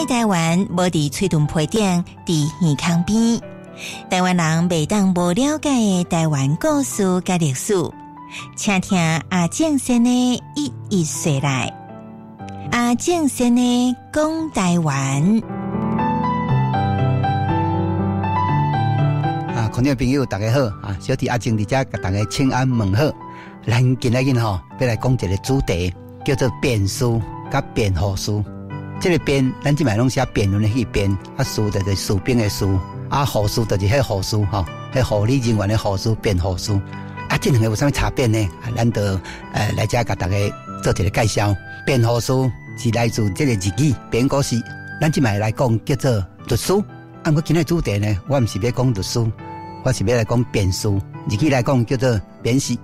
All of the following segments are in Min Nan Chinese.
愛台灣，無佇喙唇皮頂，佇耳孔邊。台灣人袂當無了解的台灣故事佮歷史，請聽阿正先的一一說來。阿正先的講台灣。啊，觀眾朋友大家好啊，小弟阿正佇遮共大家請安問好。咱今仔日吼，欲來講一個主題，叫做辯士佮辯護士。這個辯，咱這擺攏寫辯論的彼個辯，啊，士就是士兵的士，啊，護士就是彼護士吼，彼護理人員的護士，辯護士。啊，這兩個有啥物差別呢？啊，咱就來遮共大家做一個介紹。辯護士是來自這個日語，弁護士。咱這擺來講叫做律師。啊，毋過今仔主題呢，我毋是欲講律師，我是欲來講辯士。日語來講叫做辯士，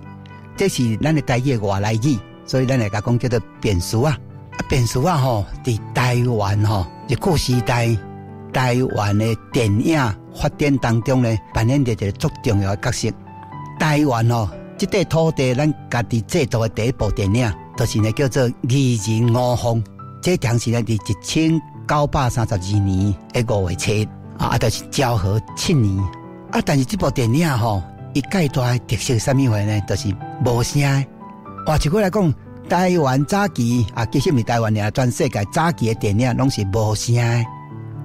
這是咱的台語的外來語，所以咱來共講叫做辯士啊。啊，辯士啊吼，佇台灣吼，日據時代台灣的電影發展當中呢，扮演著一個足重要的角色。台灣吼，這塊土地，咱家己製作的第一部電影，就是呢叫做《擬人五鳳》。這當時呢，佇1932年的5月7日，啊，就是昭和7年。啊，但是這部電影吼，伊蓋大的特色是啥物貨呢？就是無聲的。換一句來講，台灣早期啊，其實毋是台灣爾，全世界早期的電影攏是無聲的，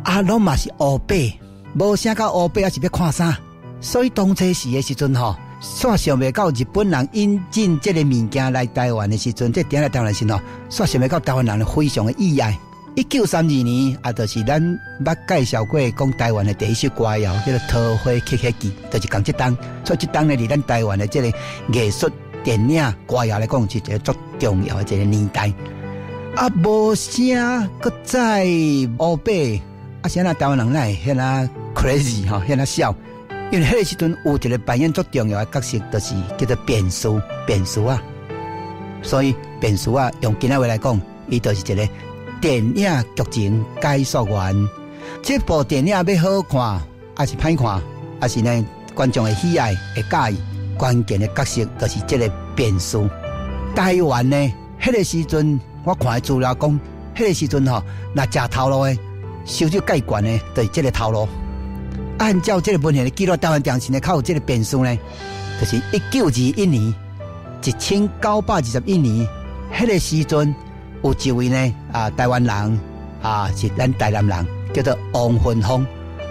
啊，攏嘛是烏白，無聲佮烏白，啊是欲看啥？所以當初時的時陣吼，煞想袂到日本人引進這個物件來台灣的時陣，這電影來台灣的時陣吼，煞想袂到台灣人非常的意愛。1932年，啊，就是咱捌介紹過講台灣的第一首歌謠，叫做《桃花吸血記》，就是仝這冬。所以這冬呢，佇咱台灣的這個藝術電影歌謠來講，是一個足重要的一個年代。啊，無聲，閣再烏白，啊，啥人台灣人哪會遐爾 crazy 吼，遐爾痟？因為彼個時陣有一個扮演足重要的角色，就是叫做辯士，辯士啊。所以辯士啊，用今仔話來講，伊就是一個電影劇情解說員。這部電影欲好看，抑是歹看，抑是呢觀眾會喜愛、會佮意，關鍵的角色就是這個辯士。台灣呢，彼個時陣我看的資料講，彼個時陣吼，若食頭路的，收入蓋懸的，就是這個頭路。按照這個文獻的記錄，台灣電視呢，較有這個辯士呢，就是1921年，1921年，彼個時陣有一位呢啊，台灣人啊，是咱台南人，叫做王芬芳，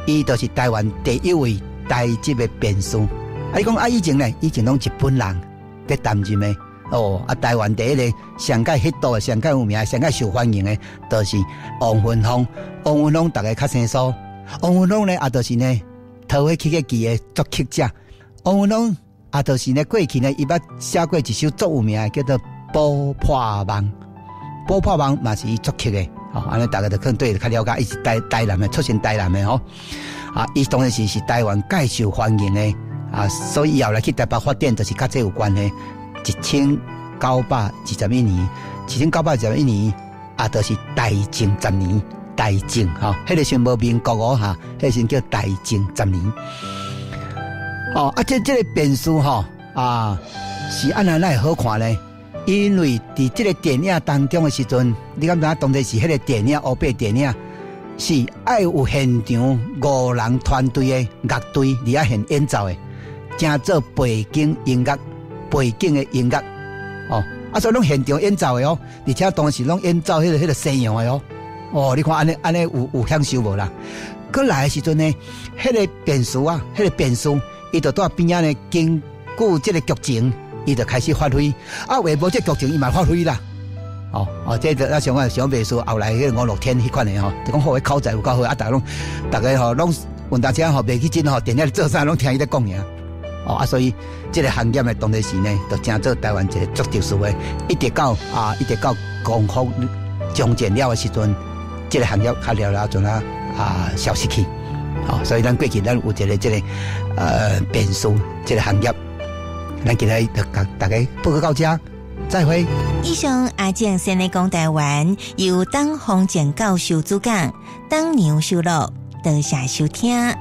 伊就是台灣第一位台籍的辯士。啊，你講啊，以前呢，以前攏日本人佇擔任的哦。啊，台灣第一個上蓋彼度的、上蓋有名、上蓋受歡迎的，就是王芬芳。王芬芳逐家較生疏。王芬芳呢，啊，就是呢，《桃花吸血記》的作曲者。王芬芳啊，就是呢，過去呢，伊捌寫過一首足有名的，叫做《寶破夢》。《寶破夢》嘛是伊作曲的，吼，按呢逐家就可能對伊較了解，伊是台南的，出身台南的吼。啊，伊當然是台灣蓋受歡迎的，啊，所以伊後來去台北發展，就是佮這有關係。1921年，1921年，啊，就是大正十年。大正吼，彼個時陣無民國哦哈，彼個時陣叫大正十年。哦，啊，這個辯士吼啊，是按怎會好看呢？因為佇這個電影當中的時陣，你敢知影當初是彼個電影烏白電影是愛有現場五人團隊的樂隊佇遐現演奏的，成做背景音樂，背景的音樂哦，啊，所以攏現場演奏的哦，而且當時攏演奏彼個西洋的哦。哦，你看按呢按呢有享受無啦？閣來的時陣呢，彼個辯士啊，彼個辯士，伊就佇邊仔呢，根據這個劇情，伊就開始發揮。啊，話無這劇情，伊嘛發揮啦。哦哦，這就啊像我想袂輸後來彼個吳樂天彼款的吼，就講好，口才有夠好，啊，逐家攏逐家吼攏問大家吼，袂去真吼，定定做啥攏聽伊咧講爾。哦啊，所以這個行業的當時呢，就成做台灣一個足特殊的，一直到光復終戰了的時陣，這個行業較了了陣啊啊消失去。哦，所以咱過去咱有一個這個辯士這個行業，咱今日就共大家報告到這，再會。以上阿正先的講台灣，由董宏正教授主講，董娘收錄，多謝收聽。